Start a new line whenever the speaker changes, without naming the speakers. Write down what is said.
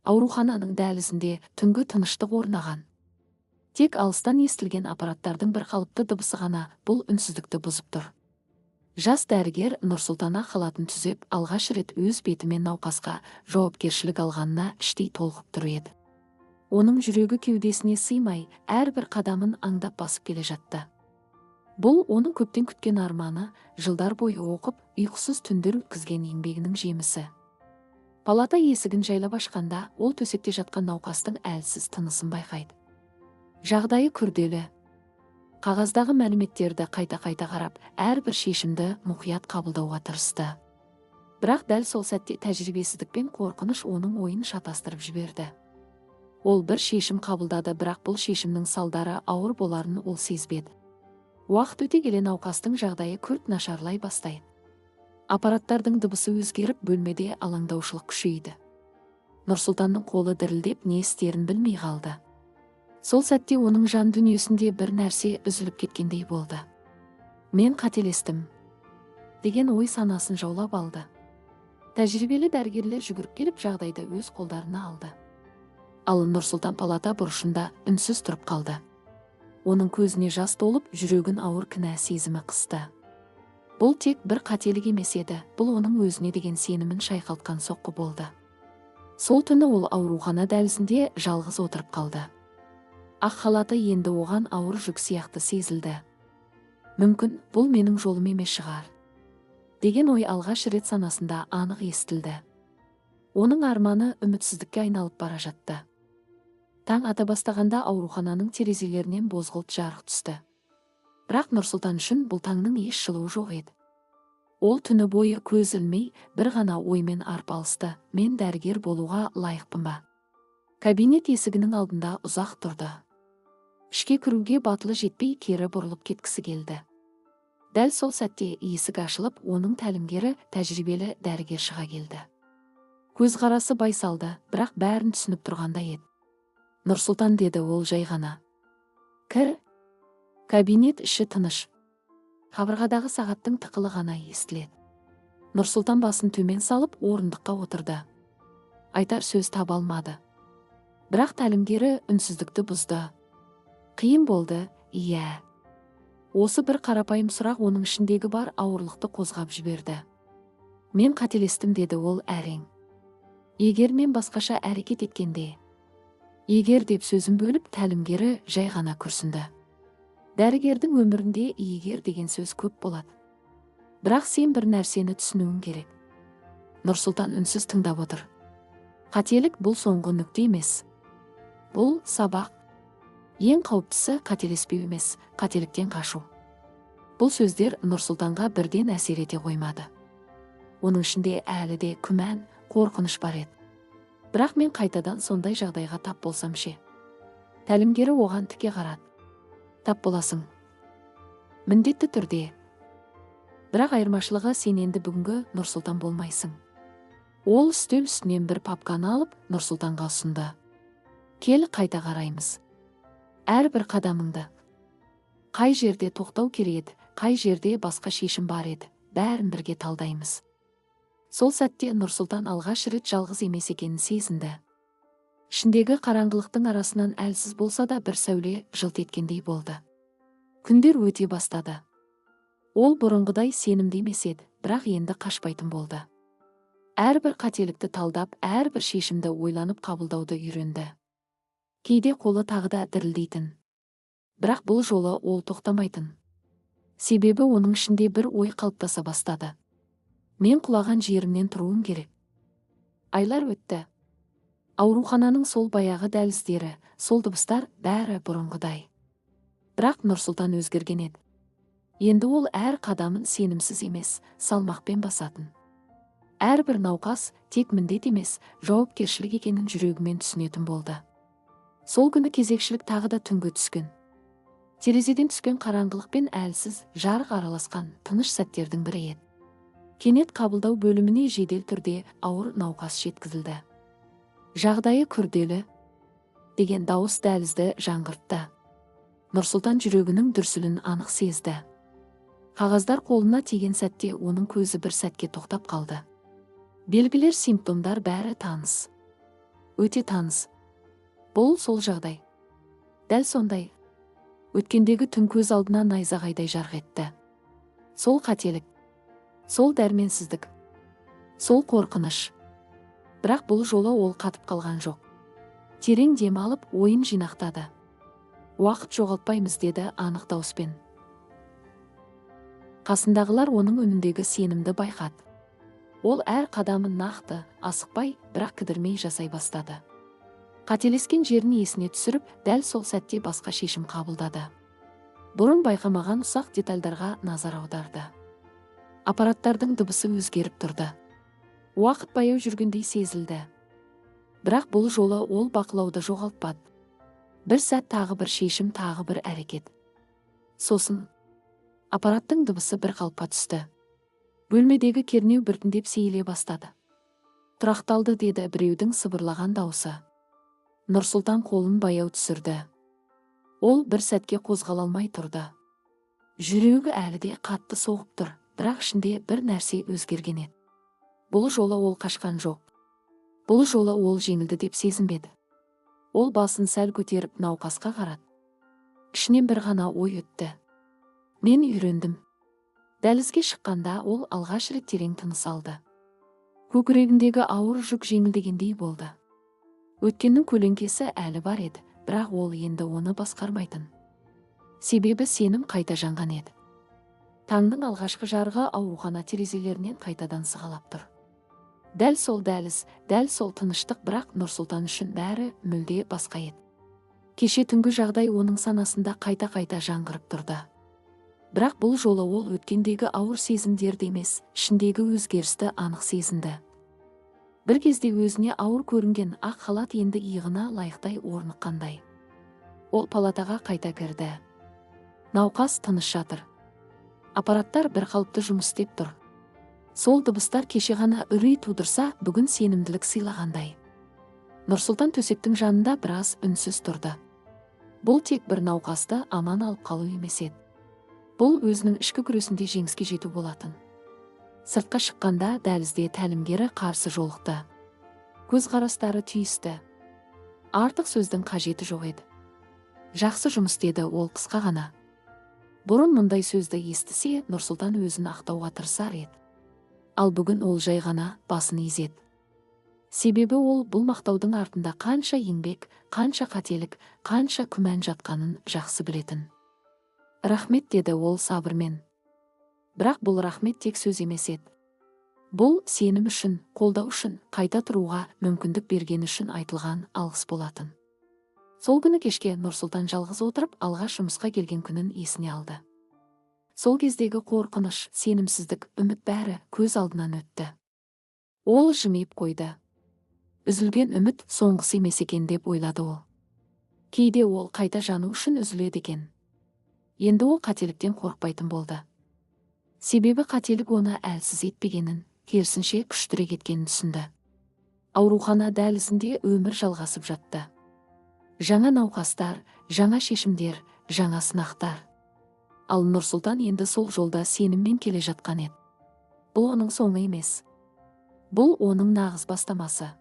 Аурухананың дәлізінде түнгі тыныштық орнаған. Тек алыстан естілген аппараттардың бір қалыпты дыбысы ғана бұл үнсіздікті бұзып тұр. Жас дәрігер Нұрсұлтан ақ халатын түзеп, алғаш рет өз бетімен науқасқа жауапкершілік алғанына іштей толқып тұр еді. Оның жүрегі кеудесіне сыймай, әрбір қадамын аңдап басып келе жатты. Бұл оның көптен күткен арманы, жылдар бойы оқып, ұйқысыз түндер өткізген еңбегінің жемісі. Палата есігін жайлап ашқанда, ол төсекте жатқан науқастың әлсіз тынысын байқайды. Жағдайы күрделі. Қағаздағы мәліметтерді қайта-қайта қарап, әрбір шешімді мұқият қабылдауға тырысты. Бірақ дәл сол сәтте тәжірибесіздік пен қорқыныш оның ойын шатастырып жіберді. Ол бір шешім қабылдады, бірақ бұл шешімнің салдары ауыр боларын ол сезбеді. Уақыт өте келе науқастың жағдайы күрт нашарлай бастайды. Аппараттардың дыбысы өзгеріп, бөлмеде алаңдаушылық күшейді. Нұрсұлтанның қолы дірілдеп, не істерін білмей қалды. Сол сәтте оның жан дүниесінде бір нәрсе үзіліп кеткендей болды. «Мен қателестім» деген ой санасын жаулап алды. Тәжірибелі дәрігерлер жүгіріп келіп, жағдайды өз қолдарына алды. Ал Нұрсұлтан палата бұрышында үнсіз тұрып қалды. Оның көзіне жас толып, жүрегін ауыр кінә сезімі қысты. Бұл тек бір қателік емес еді, бұл оның өзіне деген сенімін шайқалтқан соққы болды. Сол түні ол аурухана дәлізінде жалғыз отырып қалды. Ақ халаты енді оған ауыр жүк сияқты сезілді. «Мүмкін, бұл менің жолым емес шығар» деген ой алғаш рет санасында анық естілді. Оның арманы үмітсіздікке айналып бара жатты. Таң ата бастағанда аурухананың терезелерінен бозғылт жарық түсті. Бірақ Нұрсұлтан үшін бұл таңның еш жылуы жоқ еді. Ол түні бойы көз ілмей, бір ғана оймен арпалысты: «Мен дәрігер болуға лайықпын ба?» Кабинет есігінің алдында ұзақ тұрды. Ішке кіруге батылы жетпей, кері бұрылып кеткісі келді. Дәл сол сәтте есік ашылып, оның тәлімгері, тәжірибелі дәрігер шыға келді. Көзқарасы байсалды, бірақ бәрін түсініп тұрғандай еді. «Нұрсұлтан», – деді ол жай ғана. «Кір». Кабинет іші тыныш. Қабырғадағы сағаттың тықылы ғана естіледі. Нұрсұлтан басын төмен салып, орындыққа отырды. Айтар сөз таба алмады. Бірақ тәлімгері үнсіздікті бұзды. «Қиын болды, иә?» Осы бір қарапайым сұрақ оның ішіндегі бар ауырлықты қозғап жіберді. «Мен қателестім», – деді ол әрең. «Егер мен басқаша әрекет еткенде...» «Егер», – деп сөзін бөліп, тәлімгері жай ғана күрсінді. «Дәрігердің өмірінде егер деген сөз көп болады. Бірақ сен бір нәрсені түсінуің керек». Нұрсұлтан үнсіз тыңдап отыр. Қателік – бұл соңғы нүкте емес. Бұл – сабақ. Ең қауіптісі – қателеспеу емес, қателіктен қашу. Бұл сөздер Нұрсұлтанға бірден әсер ете қоймады. Оның ішінде әлі де күмән, қорқыныш бар еді. «Бірақ мен қайтадан сондай жағдайға тап болсам ше?» Тәлімгері оған тіке қарады. «Тап боласың. Міндетті түрде. Бірақ айырмашылығы – сен енді бүгінгі Нұрсұлтан болмайсың». Ол үстел үстінен бір папканы алып, Нұрсұлтанға ұсынды. «Кел, қайта қараймыз әрбір қадамыңды. Қай жерде тоқтау керек еді, қай жерде басқа шешім бар еді, бәрін бірге талдаймыз». Сол сәтте Нұрсұлтан алғаш рет жалғыз емес екенін сезінді. Ішіндегі қараңғылықтың арасынан әлсіз болса да бір сәуле жылт еткендей болды. Күндер өте бастады. Ол бұрынғыдай сенімді емес еді, бірақ енді қашпайтын болды. Әрбір қателікті талдап, әрбір шешімді ойланып қабылдауды үйренді. Кейде қолы тағы да дірілдейтін. Бірақ бұл жолы ол тоқтамайтын. Себебі оның ішінде бір ой қалыптаса бастады: «Мен құлаған жерімнен тұруым керек». Айлар өтті. Аурухананың сол баяғы дәліздері, сол дыбыстар, бәрі бұрынғыдай. Бірақ Нұрсұлтан өзгерген еді. Енді ол әр қадамын сенімсіз емес, салмақпен басатын. Әрбір науқас тек міндет емес, жауапкершілік екенін жүрегімен түсінетін болды. Сол күні кезекшілік тағы да түнгі түскен. Терезеден түскен қараңғылық пен әлсіз жарық араласқан тыныш сәттердің бірі еді. Кенет қабылдау бөліміне жедел түрде ауыр науқас жеткізілді. «Жағдайы күрделі», – деген дауыс дәлізді жаңғыртты. Нұрсұлтан жүрегінің дүрсілін анық сезді. Қағаздар қолына тиген сәтте оның көзі бір сәтке тоқтап қалды. Белгілер, симптомдар – бәрі таныс. Өте таныс. Бұл сол жағдай. Дәл сондай. Өткендегі түн көз алдына найзағайдай жарқ етті. Сол қателік. Сол дәрменсіздік. Сол қорқыныш. Бірақ бұл жолы ол қатып қалған жоқ. Терең дем алып, ойын жинақтады. «Уақыт жоғалтпаймыз», – деді анық дауыспен. Қасындағылар оның үніндегі сенімді байқады. Ол әр қадамын нақты, асықпай, бірақ кідірмей жасай бастады. Қателескен жерін есіне түсіріп, дәл сол сәтте басқа шешім қабылдады. Бұрын байқамаған ұсақ детальдарға назар аударды. Аппараттардың дыбысы өзгеріп тұрды. Уақыт баяу жүргендей сезілді. Бірақ бұл жолы ол бақылауды жоғалтпады. Бір сәт, тағы бір шешім, тағы бір әрекет. Сосын аппараттың дыбысы бір қалыпқа түсті. Бөлмедегі кернеу біртіндеп сейіле бастады. «Тұрақталды», – деді біреудің сыбырлаған даусы. Нұрсұлтан қолын баяу түсірді. Ол бір сәтке қозғала алмай тұрды. Жүрегі әлі де қатты соғып тұр, бірақ ішінде бір нәрсе өзгерген еді. Бұл жолы ол қашқан жоқ. Бұл жолы ол жеңілді деп сезінбеді. Ол басын сәл көтеріп, науқасқа қарады. Ішінен бір ғана ой өтті: «Мен үйрендім». Дәлізге шыққанда ол алғаш рет терең тыныс алды. Көкірегіндегі ауыр жүк жеңілдегендей болды. Өткеннің көлеңкесі әлі бар еді, бірақ ол енді оны басқармайтын. Себебі сенім қайта жанған еді. Таңның алғашқы жарығы аурухана терезелерінен қайтадан сығалап тұр. Дәл сол дәліз, дәл сол тыныштық, бірақ Нұрсұлтан үшін бәрі мүлде басқа еді. Кеше түнгі жағдай оның санасында қайта-қайта жаңғырып тұрды. Бірақ бұл жолы ол өткендегі ауыр сезімдерді емес, ішіндегі өзгерісті анық сезінді. Бір кезде өзіне ауыр көрінген ақ халат енді иығына лайықтай орныққандай. Ол палатаға қайта кірді. Науқас тыныш жатыр. Аппараттар бір қалыпты жұмыс істеп тұр. Сол дыбыстар кеше ғана үрей тудырса, бүгін сенімділік сыйлағандай. Нұрсұлтан төсектің жанында біраз үнсіз тұрды. Бұл тек бір науқасты аман алып қалу емес еді. Бұл өзінің ішкі күресінде жеңіске жету болатын. Сыртқа шыққанда дәлізде тәлімгері қарсы жолықты. Көзқарастары түйісті. Артық сөздің қажеті жоқ еді. «Жақсы жұмыс», – деді ол қысқа ғана. Бұрын мұндай сөзді естісе, Нұрсұлтан өзін ақтауға тырысар еді. Ал бүгін ол жай ғана басын изеді. Себебі ол бұл мақтаудың артында қанша еңбек, қанша қателік, қанша күмән жатқанын жақсы білетін. «Рахмет», – деді ол сабырмен. Бірақ бұл рахмет тек сөз емес еді. Бұл сенім үшін, қолдау үшін, қайта тұруға мүмкіндік бергені үшін айтылған алғыс болатын. Сол күні кешке Нұрсұлтан жалғыз отырып, алғаш жұмысқа келген күнін есіне алды. Сол кездегі қорқыныш, сенімсіздік, үміт, бәрі көз алдынан өтті. Ол жымиып қойды. Үзілген үміт соңғысы емес екен деп ойлады ол. Кейде ол қайта жану үшін үзіледі екен. Енді ол қателіктен қорықпайтын болды. Себебі қателік оны әлсіз етпегенін, керісінше, күштірек еткенін түсінді. Аурухана дәлізінде өмір жалғасып жатты. Жаңа науқастар, жаңа шешімдер, жаңа сынақтар. Ал Нұрсұлтан енді сол жолда сеніммен келе жатқан еді. Бұл оның соңы емес. Бұл оның нағыз бастамасы.